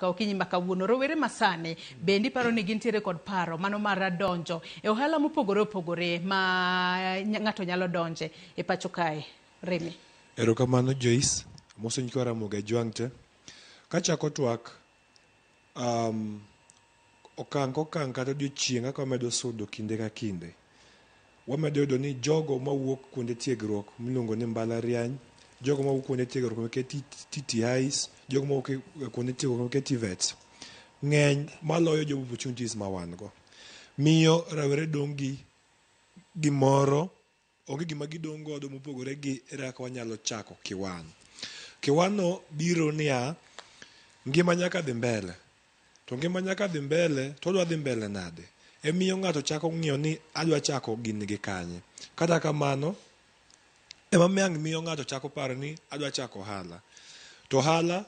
Okinyi ma kawuono, rowere masani bende iparo ni gintiere kod paro mano mar donjo e ohala mopogore opogore ma ng'ato nyalo donje e pacho kae, Remi? Erokamano, Joyce. Amoso nyikwa Ramogi Ajwang' te. Kachako twak, okang' kokang' kata odiochieng' kaka wamedo sudo kinde ka kinde, wamedo yudo ni jogo mawuok kuonde tiegruok miluongo ni mbalariany, jogo mawuok kuonde tiegruok meke TTIs, jogo mawuok kuonde tiegruok meke TVETs, ng'eny maloyo job opportunities ma wan go. Miyo rawere dong' gi gimoro, onge gima gidong' godo mopogore gi ere kaka wanyalo chako kiwan. Kiwan no biro niya, ngima nyaka dhi mbele. To ngima nyaka dhi mbele, to odwa dhi mbele nade? Emiyo ng'ato chako ng'iyo ni adwa chako gini gi kanye. Kata kamano, ema ang' miyo ng'ato chako paro ni adwa chako ohala. To ohala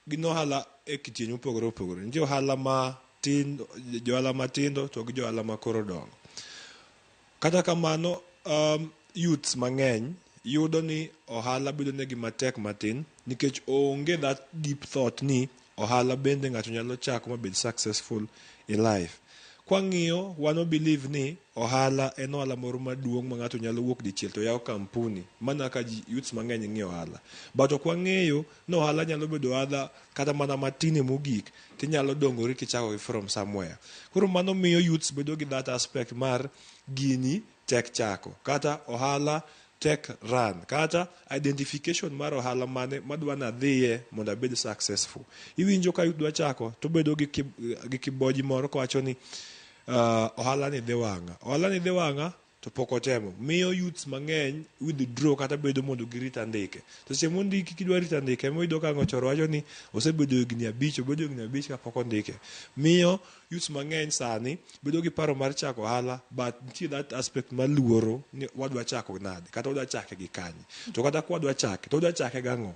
gin ohala e kidienje mopogore opogore. Nitie ohala matin, jo ohala matindo to gi jo ohala ma koro dongo. Kata kamano, youths mang'eny yudo ni ohala bedo negi matek matin nikech onge that deep thought ni ohala bende ng'ato nyalo chako mabed successful in life. Kwang'iyo, wan wa believe ni ohala en ohala moro maduong' ma ng'ato nyalo wuok dichiel to yawo kampuni. Mana kaka youths mang'eny ng'iyo ohala. But ok wang'eyo ni ohala nyalo bedo ohala kata mana matin mogik tinyalo dongori kichako gi from somewhere. Koro mano miyo youths bedo gi that aspect mar gini tek chako kata ohala tek run kata identification mar ohala mane madwa nadhiye mondo abed successful. Iwinjo ka youth dwa chako to bedo gi kiboji moro kowacho ni ohala ni dhi wang'a. Ohala ni dhi wang'a to pok otemo. Miyo youths mang'eny withdraw kata bedo mondo girit andike. To seche mondiki kidwa rito andike ema iyudo ka ng'ochoro wacho ni osebedo higni 5, obedo higni 5 kapok ondike. Miyo youths mang'eny sani bedo gi paro mar chako ohala, but nitie that aspect mar luoro ni wadwa chako nade kata wadwa chake gi kanye. To kata kwadwa chake to wadwa chake gang'o?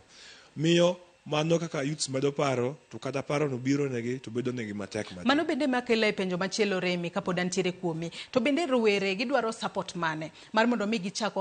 Miyo mano kaka youths medo paro to kata paro no biro negi to bedo negi matek matin. Mano bende makela e penjo machielo, Remi, kapod antiere kuomi. To bende rowere gidwaro support mane mar mondo mi gichak